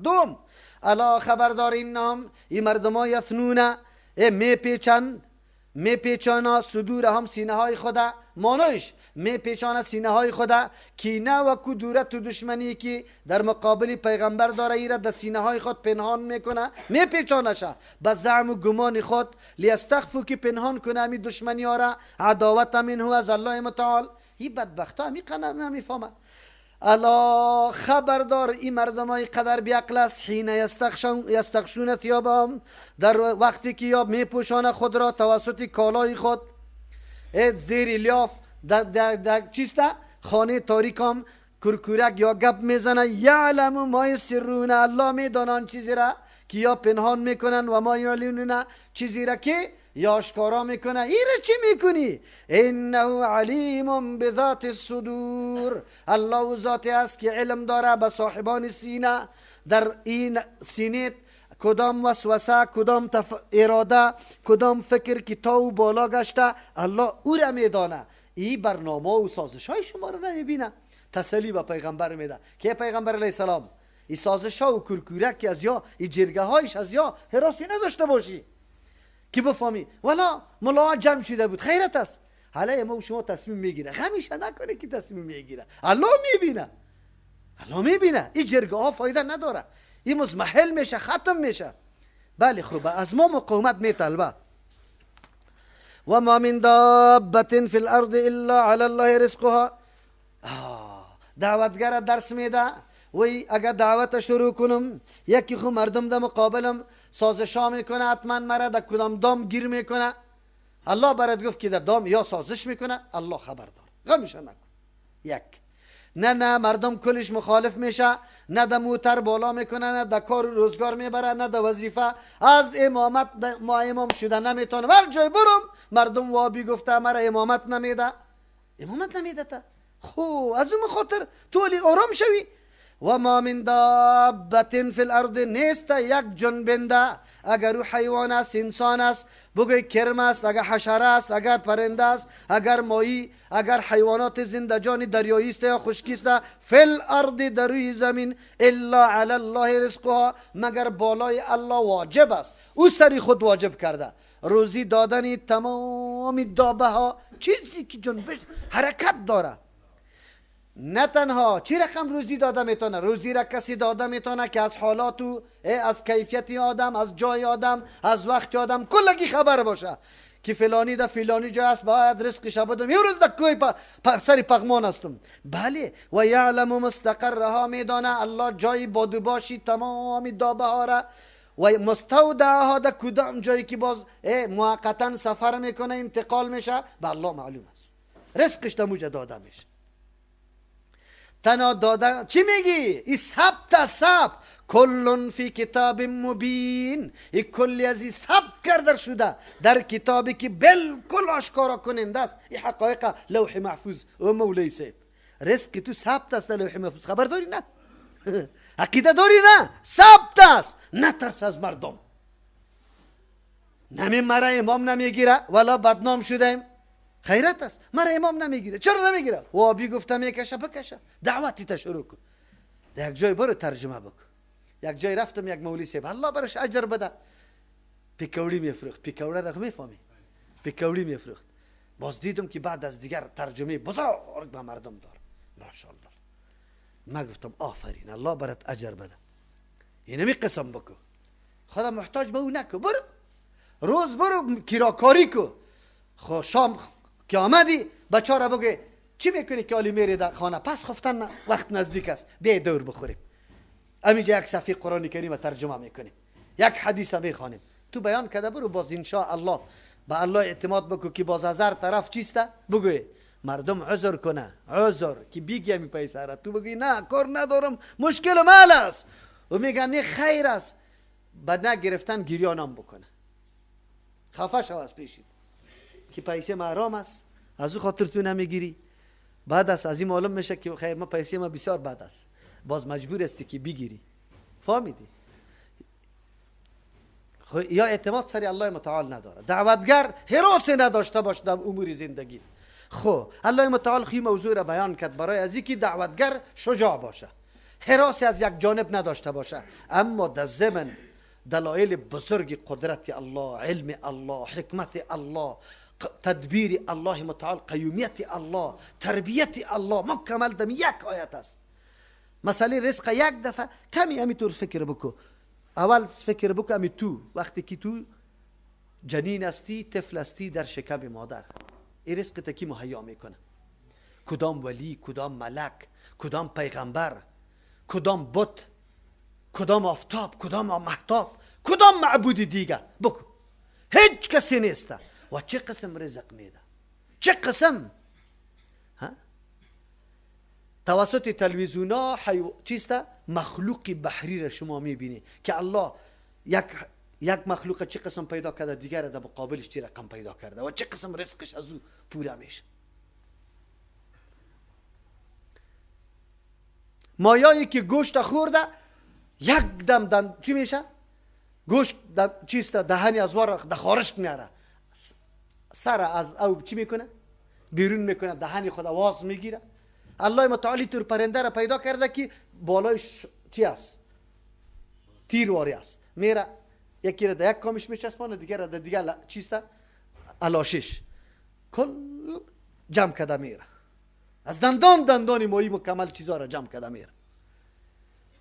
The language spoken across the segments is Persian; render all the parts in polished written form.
دوم، الا خبردار اینهم، این مردم یثنون، میپیچند، میپیچانا صدور هم سینه های خدا، مانایش میپیچانه سینه های خدا، کینه و کدورت و دشمنی که در مقابل پیغمبر داره ایره در سینه های خود پنهان میکنه، میپیچانشه به زعم و گمان خود، لیستخفو که پنهان کنه امی دشمنی ها را، عداوت منه از الله متعال. این بدبخت ها همی قدر نمیفهمه. الا خبردار این مردم های قدر بیعقل است، حین یستغشون ثیابهم، در وقتی که یا میپوشانه خود را توسط کالای خود، زیر لیاف در چیسته خانه تاریکم کرکورک یا گپ میزنه، یعلم ما یسرون، الله میدانه چیزی را که یا پنهان میکنن و ما یعلنون، چیزی را که یا آشکارا میکنه. ایره چی میکنی؟ انه علیم بذات الصدور، الله ذاتی است که علم داره به صاحبان سینه، در این سینه کدام وسوسه، کدام اراده، کدام فکر که تا او بالا گشته، الله او را میدانه. این برنامه و سازش های شما را نمیبینه. تسلی به پیغمبر میده که پیغمبر علیه السلام این سازش ها و کرکورک از یا این جرگه هایش از یا هراسی نداشته باشی که بفهمی ولا ملا جمع شده بود، خیرت است. حالا ما شما تصمیم میگیره، همیشه نکنه که تصمیم میگیره، الله میبینه، الله میبینه. این جرگه ها فایده نداره، این مزمحل میشه، ختم میشه. بله خوب از ما مقاومت میطلبه. و ما من دابة فی الارض الا علی الله رزقها. دعوتگر درس میده، وی اگر دعوت شروع کنم یکی خو مردم در مقابلم سازشا میکنه، حتما مرا در کدام دام گیر میکنه. الله برات گفت که در دام یا سازش میکنه، الله خبر داره، غمش نکن. یک نه نه مردم کلش مخالف میشه، نه در موتر بالا میکنه، نه در کار روزگار میبره، نه در وظیفه. از امامت ما امام شده نمیتونه، هر جای برم مردم وابی گفته مرا امامت نمیده، امامت نمیده تا خو از اون خاطر تو آرام شوی. و ما من دابة فی الارض، نیست یک جنبنده، اگر او حیوان است، انسان است، بگوی کرم است، اگر حشره است، اگر پرنده است، اگر ماهی، اگر حیوانات زنده جان دریایی است یا خشکی است، فی الارض در روی زمین، الا علی الله رزقها، مگر بالای الله واجب است، او سری خود واجب کرده روزی دادن تمام دابه ها، چیزی که جنبش حرکت داره. نه تنها چی رقم روزی داده میتونه، روزی را کسی داده میتونه که از حالات و از کیفیت آدم، از جای آدم، از وقت آدم کلگی خبر باشه که فلانی در فلانی جای است، باید رزقش بدم، یه روز در کوی سر پغمان هستم. بله و یعلم مستقرها، میدانه الله جای بادو باشی تمام دابه ها را، و مستودعها در کدام جایی که باز موقتا سفر میکنه، انتقال میشه، به الله معلوم است، رزقش در موجه داده میشه. تنها دادن چی میگی؟ این ثبت است، ثبت. کل فی کتاب مبین، این کلی از این ثبت کرده شده در کتابی که بالکل آشکارا کننده است. این حقایق لوح محفوظ و مولای صاحب، رزق تو ثبت است در لوح محفوظ، خبر داری نه؟ عقیده داری نه؟ ثبت است. نترس از مردم، نمی مرا امام نمیگیره ولا بدنام شدیم، خیرت است، مرا امام نمیگیره. چرا نمیگیره؟ وابی گفته میکشه، بکشه، دعوتی تا شروع کن. یک جای برو ترجمه بکن. یک جای رفتم، یک مولوی صاحب الله برش اجر بده، پیکوڑی میفروخت، پیکوڑه را میفهمی، پیکوڑی میفروخت. باز دیدم که بعد از دیگر ترجمه بزرگ به مردم دار، ماشاءالله. ما گفتم آفرین، الله برات اجر بده، اینمی قسم بکن، خدا محتاج به او نکن، برو روز برو کراکاری کو، خو شام که آمدی بچه را بگه چی میکنی که آلی میری در خانه، پس خفتن وقت نزدیک است، بیای دور بخوریم، همینجا یک صفحه قرآن کریم ترجمه میکنیم، یک حدیث میخوانیم، تو بیان کرده برو. باز انشاء الله به الله اعتماد بکو که باز هزار طرف چیسته بگوی مردم عذر کنه، عذر که بیگی همی پیسه را، تو بگوی نه کار ندارم، مشکل مال است، و میگن نه خیر است، بعد نگرفتن گریانم بکنه، خفه شو از پیشید که پیسه ما حرام است، از او خاطر تو نمیگیری. بعد از این معلوم میشه که خیر ما پیسه ما بسیار بد است، باز مجبور هستی که بگیری. فهمیدی؟ یا اعتماد سر الله متعال نداره، دعوتگر هراس نداشته باش در امور زندگی. خب الله متعال خی موضوع را بیان کرد برای از اینکه دعوتگر شجاع باشه، حراسی از یک جانب نداشته باشه، اما در ضمن دلایل بزرگ قدرت الله، علم الله، حکمت الله، تدبیر الله متعال، قیومیت الله، تربیت الله مکمل دم یک آیت است. مسئله رزق یک دفعه کمی همیطور فکر بکو. اول فکر بکو همی تو وقتی که تو جنین هستی، طفل هستی در شکم مادر، این رزق تا کی مهیا میکنه؟ کدام ولی، کدام ملک، کدام پیغمبر، کدام بت، کدام آفتاب، کدام مهتاب، کدام معبود دیگه؟ بکو هیچ کسی نیست. و چه قسم رزق میده، چه قسم ها؟ توسط تلویزیون ها چیست مخلوق بحری را شما میبینی که الله یک مخلوق چه قسم پیدا کرده، دیگر در مقابلش چه رقم پیدا کرده و چه قسم رزقش از او پوره میشه. مایایی که گوشت خورده یک دم دم چی میشه؟ گوشت چیست دهنی از وار در خارش میاره، سر از او چی میکنه؟ بیرون میکنه، دهنی خود واز میگیره. الله متعالی تور پرنده را پیدا کرده که بالای چی است؟ تیرواری است، میره یکی را در یک کامش میچسبانه، دیگر را در دیگر چیست؟ الاشش کل جمع کرده میره، از دندان دندانی مایی مکمل چیزا را جمع کرده میره.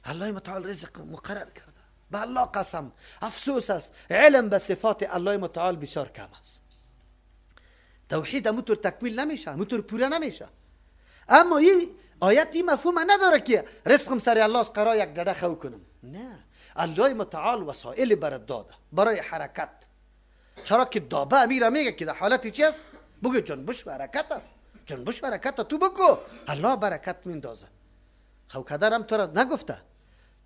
الله متعال رزق مقرر کرده. به الله قسم افسوس است علم به صفات الله متعال بسیار کم است. توحید همونطور تکمیل نمیشه، همونطور پوره نمیشه. اما این آیت این مفهوم نداره که رزقم سر الله است قرار یک دده خو کنم. نه، الله متعال وسایل برات داده برای حرکت. چرا که دابه امیره میگه که در حالت چی است؟ بگو جنبش و حرکت است. جنبش و حرکت تو بگو، الله برکت میندازه. خو کدرم تو را نگفته.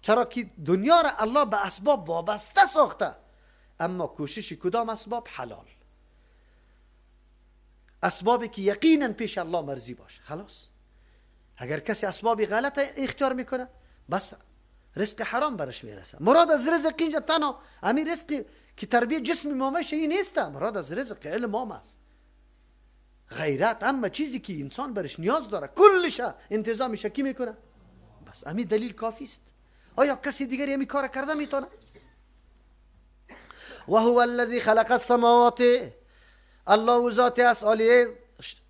چرا که دنیا را الله به اسباب وابسته ساخته، اما کوشش کدام اسباب؟ حلال، اسبابی که یقینا پیش الله مرضی باشه. خلاص اگر کسی اسبابی غلط اختیار میکنه بس رزق حرام برش میرسه. مراد از رزق اینجا تنها همین رزق که تربیت جسم ما میشه این نیست، مراد از رزق علم ما است، غیرت، اما چیزی که انسان برش نیاز داره کلش انتظامش کی میکنه؟ بس همین دلیل کافی است. آیا کسی دیگری همین کار کرده میتونه؟ و هو الذی خلق السماوات، الله ذات است عالیه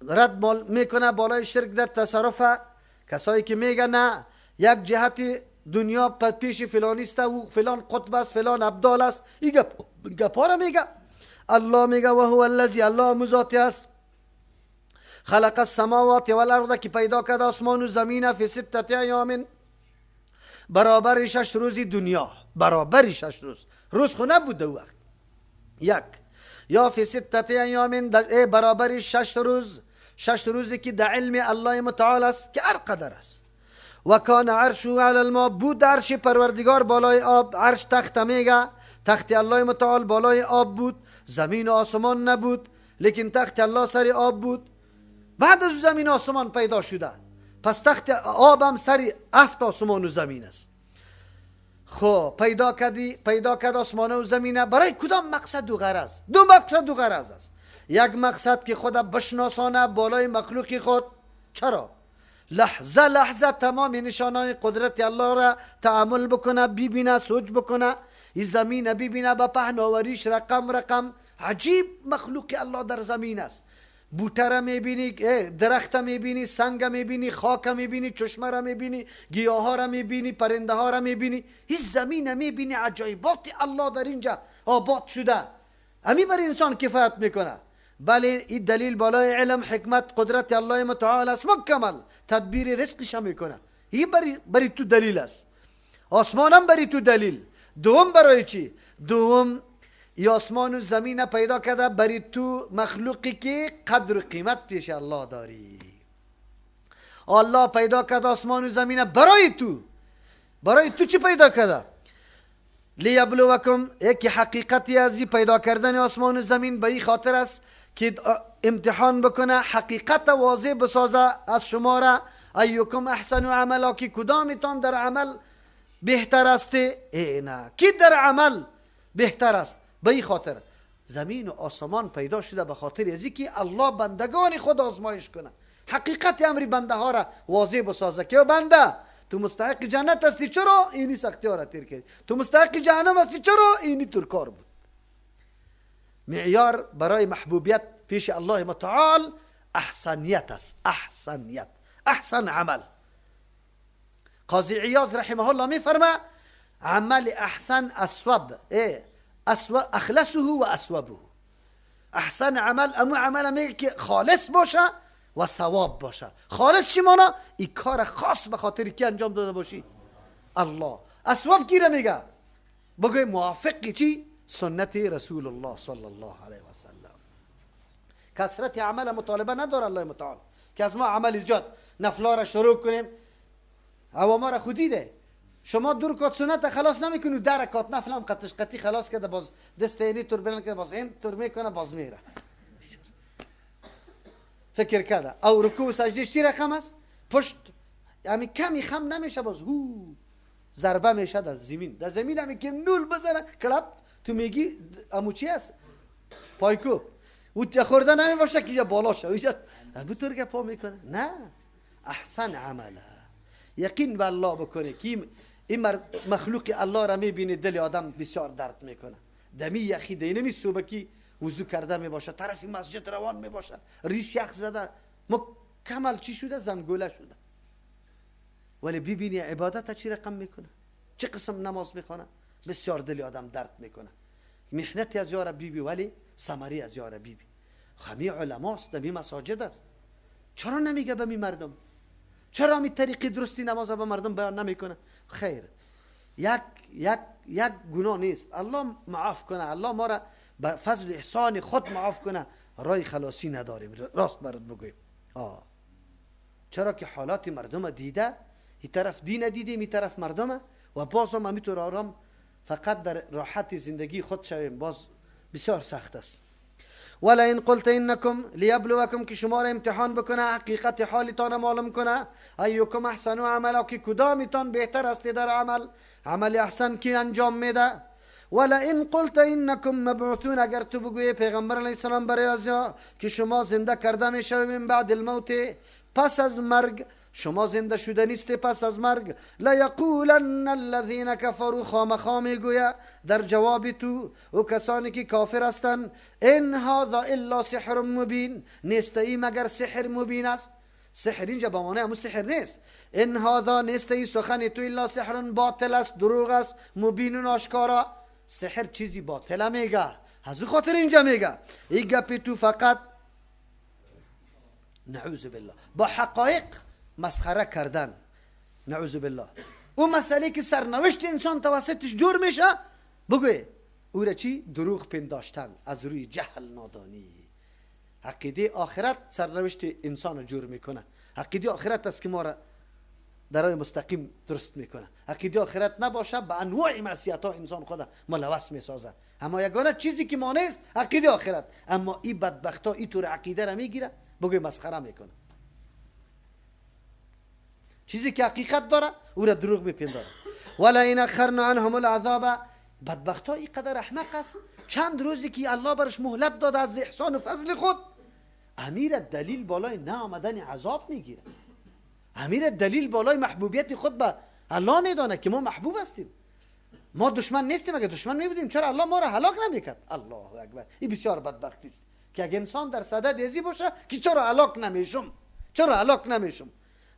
رد میکنه بالای شرک در تصرف. کسایی که میگن نه یک جهت دنیا پیش فلانی است و فلان قطب است فلان ابدال است، این گپا را میگه. الله میگه و هو الذی، الله ذات است خلق السماوات والارض که پیدا کرد آسمان و زمین فی سته ایام، برابر 6 روز دنیا، برابر 6 روز، روز خو نبود وقت یک، یا فی سته ایام برابر 6 روز، 6 روزی که در علم الله متعال است که هر قدر است. و کان عرشه علی الماء، بود عرش پروردگار بالای آب. عرش تخت میگه، تخت الله متعال بالای آب بود، زمین و آسمان نبود، لیکن تخت الله سر آب بود. بعد از زمین آسمان پیدا شده، پس تخت آب هم سر 7 آسمان و زمین است. خب پیدا کرد آسمان و زمینه برای کدام مقصد و غرض؟ دو مقصد و غرض است. یک مقصد که خدا بشناسانه بالای مخلوق خود. چرا؟ لحظه لحظه تمام نشانهای قدرت الله را تأمل بکنه، ببینه، سوچ بکنه، این زمینه ببینه به پهناوریش رقم رقم. عجیب مخلوق الله در زمین است. بوته را میبینی، درخت میبینی، سنگ میبینی، خاک میبینی، چشمه را میبینی، گیاه را میبینی، پرنده ها را میبینی، این زمین میبینی. عجایبات الله در اینجا آباد شده. همین برای انسان کفایت میکنه. بله این دلیل بالای علم، حکمت، قدرت الله متعال است مکمل. تدبیر رزقش هم میکنه. این برای تو دلیل است. آسمان هم برای تو دلیل. دوم برای چی؟ دوم ای آسمان و زمین پیدا کرده برای تو مخلوقی که قدر و قیمت پیش الله داری. الله پیدا کرده آسمان و زمین برای تو. برای تو چی پیدا کرده؟ لیبلوکم، یکی حقیقتی از پیدا کردن آسمان و زمین به این خاطر است که امتحان بکنه، حقیقت واضح بسازه از شما را. ایکم احسن عملا، که کدامتان در عمل بهتر است؟ ای نه، کی در عمل بهتر است؟ به این خاطر زمین و آسمان پیدا شده به خاطر از اینکه الله بندگان خود آزمایش کنه، حقیقت امر بنده ها را واضح بسازه که بنده تو مستحق جنت هستی، چرا اینی سختی ها را تیر کردی؟ تو مستحق جهنم هستی، چرا اینی ترکار بود؟ معیار برای محبوبیت پیش الله متعال احسنیت است. احسنیت، احسن عمل. قاضی عیاض رحمه الله میفرما عمل احسن اصوب، اخلصه و اصوبه. احسن عمل امو عمل میگه که خالص باشه و ثواب باشه. خالص چی مانا؟ این کار خاص به خاطر کی انجام داده باشی؟ الله. اصوب کی را میگه؟ بگه موافق چی؟ سنت رسول الله صلی الله علیه و سلم. کثرت عمل مطالبه نداره الله متعال که از ما عمل زیاد نفلا را شروع کنیم. عواما را خودی ده، شما دو رکعت سنت خلاص نمیکنی، 10 رکعت نفل هم قطش قطی خلاص کرده، باز دست اینی تور بلند کرده، باز این تور میکنه، باز میره. فکر کرده او رکوع و سجده چی رقم است؟ پشت یعنی کمی خم نمیشه، باز هو ضربه میشه در زمین، در زمین همی که نول بزنه کلپ، تو میگی امو چی است؟ پایکوب. او خورده نمی باشه که بالا شه، اینجا ابو که پا میکنه. نه، احسن عمله. یقین به الله بکنه که این مخلوق الله را میبینه، دل آدم بسیار درد میکنه. دمی یخی دینمی صوبکی وضو کرده میباشه، طرف مسجد روان میباشه، ریش یخ زده، مکمل چی شده؟ زنگوله شده. ولی ببینی عبادت چی رقم میکنه، چه قسم نماز میخوانه، بسیار دل آدم درد میکنه. محنتی از یار بیبی ولی ثمری از یار بیبی. خمی علماست، دمی مساجد است. چرا نمیگه به می مردم؟ چرا می طریقی درستی نماز به مردم بیان نمیکنه؟ خیر، یک یک یک گناه نیست. الله معاف کنه، الله ما را به فضل احسان خود معاف کنه. رای خلاصی نداریم، راست برات بگویم. چرا که حالات مردم دیده، این طرف دین دیدیم، این طرف مردم، و باز هم همیطور آرام فقط در راحت زندگی خود شویم، باز بسیار سخت است. ولئن قلت انکم لیبلوکم، که شما را امتحان بکنه، حقیقت حالتان معلوم کنه، ایکم احسن عملا، که کدامتان بهتر است در عمل، عمل احسن کی انجام میده. ولئن قلت انکم مبعوثون، اگر تو بگویی پیغمبر علیه السلام برای ازیا که شما زنده کرده میشویم من بعد الموت، پس از مرگ، شما زنده شده نیست پس از مرگ، لیقولن الذین کفروا، خامخا میگوید در جواب تو و کسانی که کافر هستند، ان هذا الا سحر مبین، نیست ای مگر سحر مبین است. سحر اینجا به معنی همون سحر نیست. ان هذا، نیست ای سخن تو، الا سحر باطل است، دروغ است، مبین آشکارا. سحر چیزی باطل میگه، از او خاطر اینجا میگه ای گپی تو فقط نعوذ بالله با حقایق مسخره کردن، نعوذ بالله. او مسئله که سرنوشت انسان توسطش جور میشه، بگوی او را چی؟ دروغ پنداشتن از روی جهل، نادانی. عقیده آخرت سرنوشت انسان را جور میکنه. عقیده آخرت است که ما را در راه مستقیم درست میکنه. عقیده آخرت نباشه به انواع معصیت ها انسان خود ملوث میسازه. اما یگانه چیزی که مانع است عقیده آخرت. اما این بدبخت ها این طور عقیده را میگیره، بگوی مسخره میکنه. چیزی که حقیقت داره او را دروغ میپنداره. ولئن اخرنا عنهم العذاب، بدبخت ها اینقدر احمق است، چند روزی که الله برش مهلت داده از احسان و فضل خود، امیر دلیل بالای نه آمدن عذاب میگیره. امیر دلیل بالای محبوبیت خود به الله میدانه که ما محبوب هستیم، ما دشمن نیستیم. اگه دشمن میبودیم چرا الله ما را هلاک نمیکرد؟ الله اکبر. این بسیار بدبختی است که اگه انسان در صدد ازی باشه که چرا هلاک نمیشم، چرا هلاک نمیشم.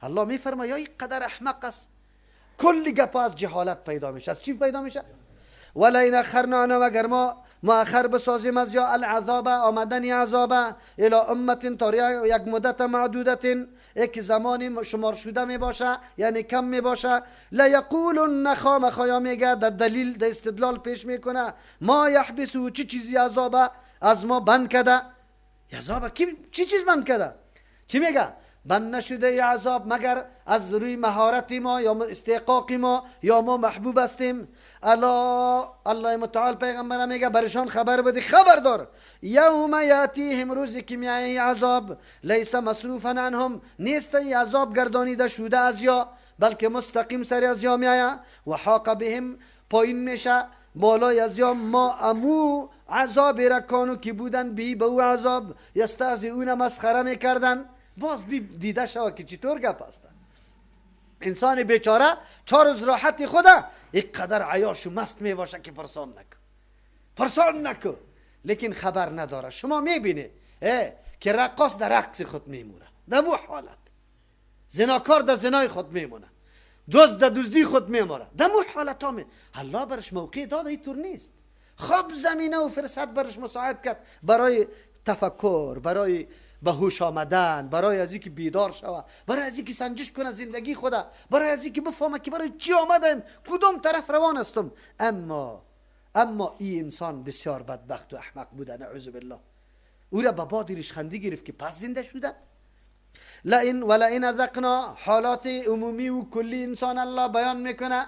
الله میفرماید یا اینقدر احمق است، کلی گپ از جهالت پیدا میشه. از چی پیدا میشه؟ ولئن اخرنا عنهم، اگر ما مؤخر بسازیم از یا العذاب، آمدن عذاب، الی امت، تا یک مدت معدودت، یک زمان شمار شده می باشه، یعنی کم می باشه، لیقولن، خامخا میگه، در دلیل در استدلال پیش میکنه، ما یحبسو، چی چیزی عذاب از ما بند کرده؟ عذاب چی چیز بند کرده؟ چی میگه؟ بند نشده عذاب مگر از روی مهارت ما یا استحقاق ما یا ما محبوب هستیم. الا الله متعال پیغمبر میگه برشان خبر بده، خبردار، یوم یاتیهم، روزی که میای عذاب، لیس مصروفا عنهم، نیست ای عذاب گردانیده شده از یا، بلکه مستقیم سر از یا میایه، و حاق بهم، پایین میشه بالای از یا، ما امو عذاب را کانو که بودن بی به او عذاب یستهزئون، مسخره میکردن. باز بی دیده شوه که چطور گپ هستن. انسان بیچاره 4 روز راحت خوده اینقدر عیاش و مست می باشه که پرسان نکن، پرسان نکن، لیکن خبر نداره. شما میبینی که رقاص در رقص خود میمونه، در مو حالت زناکار در زنای خود میمونه، دزد در دزدی خود میمونه، در مو حالت ها می الله برش موقع داده، اینطور نیست. خب زمینه و فرصت برش مساعد کرد برای تفکر، برای به هوش آمدن، برای از اینکه بیدار شوه، برای از اینکه سنجش کنه زندگی خوده، برای از اینکه بفهمه که برای چی آمدم، کدام طرف روان هستم. اما این انسان بسیار بدبخت و احمق بوده، نعوذ بالله. او را به باد ریشخندی گرفت که پس زنده شده. لئن ولئن اذقنا، حالات عمومی و کلی انسان الله بیان میکنه.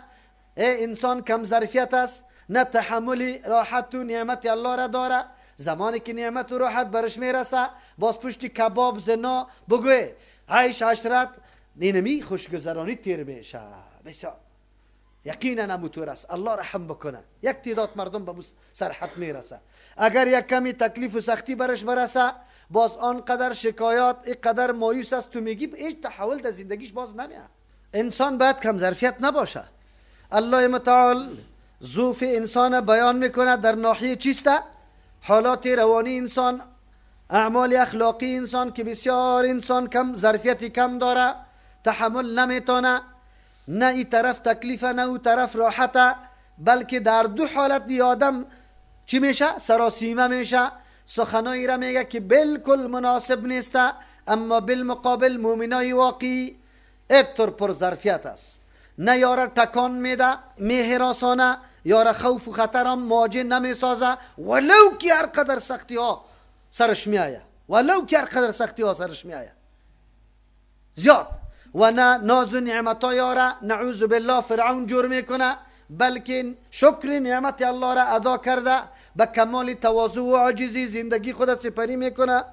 ای انسان کم ظرفیت است، نه تحمل راحت و نعمت الله را داره. زمانی که نعمت و راحت برش میرسه باز پشت کباب زنا بگوی عیش عشرت اینمی خوشگذرانی تیر میشه. بسیار یقینا همونطور است. الله رحم بکنه یک تعداد مردم به سرحد میرسه، اگر یک کمی تکلیف و سختی برش برسه باز آنقدر شکایات، اینقدر مایوس است، تو میگی هیچ تحول در زندگیش باز نمیاد. انسان باید کم ظرفیت نباشه. الله متعال ضعف انسان بیان میکنه در ناحیه چیسته؟ حالات روانی انسان، اعمال اخلاقی انسان که بسیار انسان کم ظرفیت کم داره، تحمل نمیتونه، نه این طرف تکلیف نه او طرف راحته، بلکه در دو حالت دی آدم چی میشه؟ سراسیمه میشه، سخنایی را میگه که بالکل مناسب نیسته. اما بالمقابل مومنای واقعی اتر پر ظرفیت است، نه یاره تکان میده میهراسانه، یاره خوف و خطر هم مواجه نمیسازه، ولو که هر قدر سختی ها سرش میآید، ولو که هر قدر سختی ها سرش میآید زیاد، و نه ناز و نعمت ها یاره نعوذ بالله فرعون جور میکنه، بلکه شکر نعمت الله را ادا کرده، به کمال تواضع و عاجزی زندگی خود سپری میکنه.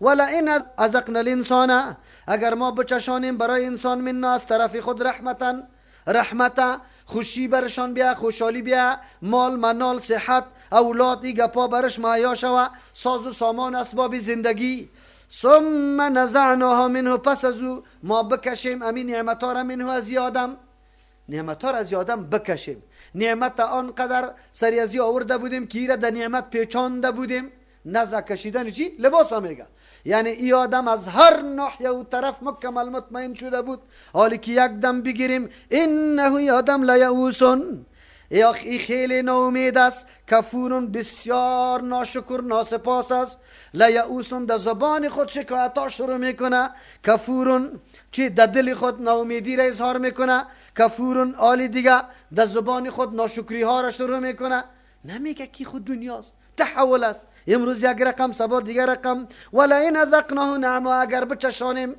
ولئن اذقنا الانسان، اگر ما بچشانیم برای انسان منا از طرف خود رحمتا، رحمتا خوشی برشان بیا، خوشحالی بیا، مال منال صحت اولاد ای گپا برش مهیا شوه، ساز و سامان اسباب زندگی. ثم نزعناها منه، پس از او ما بکشیم امین نعمتها را منه از آدم، نعمتها را از آدم بکشیم. نعمت آنقدر سری از آورده بودیم که ایره در نعمت پیچانده بودیم. نزع کشیدن چی؟ لباس هم میگه، یعنی ای آدم از هر ناحیه و طرف مکمل مطمئن شده بود. حالی که یک دم بگیریم انه آدم لیئوسون، ای خیلی ناامید است، کفورون بسیار ناشکر ناسپاس است. لیئوسون در زبان خود شکایت شروع میکنه، کفورون چی در دل خود ناامیدی را اظهار میکنه، کفورون آلی دیگه در زبان خود ناشکری ها را شروع میکنه. نمیگه کی خود دنیاست، تحول است، امروز یک رقم صبا دیگر رقم. ولئن اذقناه نعما، اگر بچشانیم،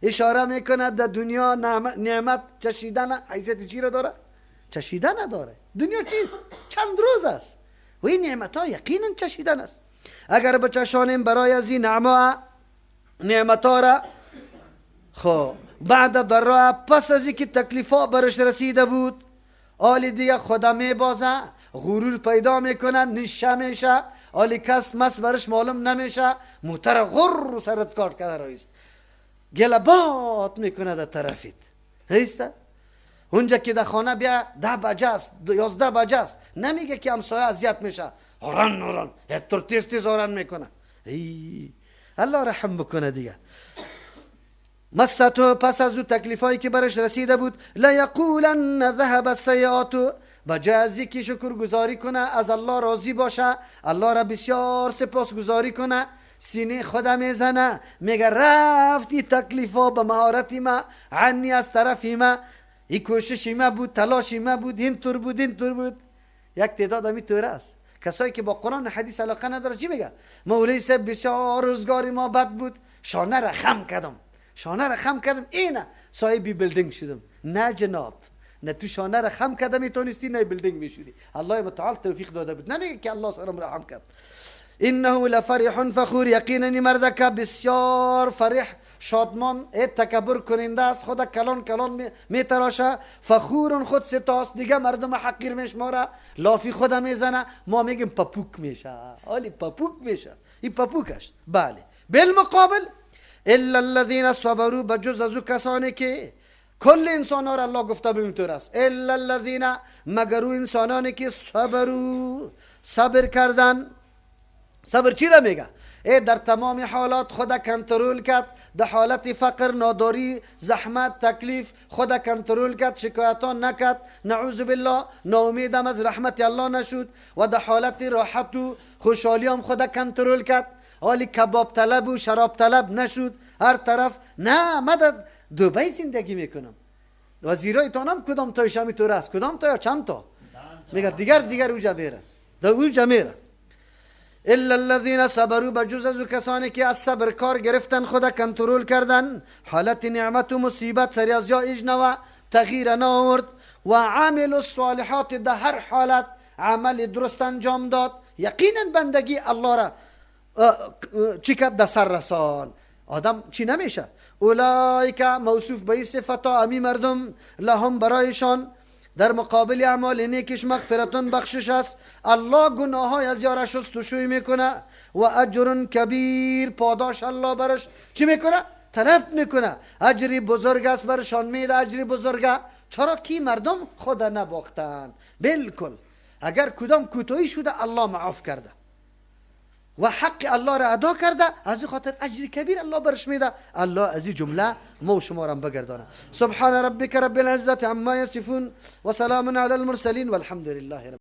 اشاره میکنه در دنیا نعمت چشیدن حیثیت چی را داره؟ چشیدن نداره. دنیا چیست؟ چند روز است و این نعمت ها یقینا چشیدن است. اگر بچشانیم برای از این نعمت ها را، خب بعد در پس از اینکه تکلیف ها برش رسیده بود، آلی دیگه خدا میبازه، غرور پیدا میکنه، نشه میشه، آلی کس مس برش معلوم نمیشه، موتر غر سرت کار کرده رایست، گلبات میکنه در طرفیت هیسته. اونجا که در خانه بیا 10 بجه است، 11 بجه است، نمیگه که همسایه اذیت میشه، هورن هورن هتر تیز تیز هورن میکنه. ای الله رحم بکنه دیگه. مستو، پس از او تکلیفایی که برش رسیده بود، لیقولن ذهب السیئات، بجای از اینکه شکرگزاری کنه، از الله راضی باشه، الله را بسیار سپاسگزاری کنه، سینه خود میزنه، میگه رفتی تکلیفا به مهارت ما، عنی از طرف ما، این کوشش ما بود، تلاش ما بود، این طور بود، این طور بود. یک تعداد همی طور است. کسایی که با قرآن و حدیث علاقه نداره چی میگه؟ مولوی صاحب بسیار روزگاری ما بد بود، شانه را خم کردم، شانه را خم کردم، اینه صاحب building شدم. نه جناب، نه تو شانه را خم کردم میتونستی، نه building میشدی. الله متعال توفیق داده بود. نمیگه که الله سرم رحم کرد. انه لفرح فخور، یقینا مردک بسیار فرح شادمان، تکبر کننده است، خود کلان کلان میتراشه، فخور خود ستاست، دیگه مردم حقیر میشماره، لافی خود میزنه، ما میگیم پپوک میشه، آلی پپوک میشه، این پپوکش. بله، بالمقابل الا الذين صبروا، بجز از کسانی که کل انسان ها را الله گفته به است الا الذین، مگر او انسانانی که صبرو، صبر کردن. صبر چی را میگه؟ ای در تمام حالات خود کنترل کرد، در حالت فقر، ناداری، زحمت، تکلیف خود کنترل کرد، شکایتان نکرد، نعوذ بالله ناامیدم از رحمت الله نشد، و در حالت راحت و خوشحالی هم خود کنترل کرد، حالی کباب طلب و شراب طلب نشد، هر طرف نه من در دبی زندگی میکنم و زیرای تانم کدام تایش همی طور است، کدام تا یا چند تا میگه دیگر اوجا میره، در اوجا میره. الا الذين صبروا، بجز از کسانی که از صبر کار گرفتن، خود کنترل کردن، حالت نعمت و مصیبت سری از جا اجنوا تغییر نآورد، و عمل الصالحات، در هر حالت عمل درست انجام داد، یقینا بندگی الله را چی کرد؟ در سر رسان. آدم چی نمیشه. اولئک موصوف به این صفتا، امی مردم لهم برایشان در مقابل اعمال نیکش مغفرتون بخشش است، الله گناه های از یارش شستشوی میکنه، و اجر کبیر، پاداش الله برش چی میکنه؟ طلب میکنه، اجری بزرگ است برشان میده، اجری بزرگه. چرا کی مردم خود نباختن؟ بالکل اگر کدام کوتاهی شده الله معاف کرده و حق الله را ادا کرده، از این خاطر اجر کبیر الله برش میده. الله از این جمله ما و شما را بگردانه. سبحان ربک رب العزة عما یصفون و سلام علی المرسلین والحمد لله رب.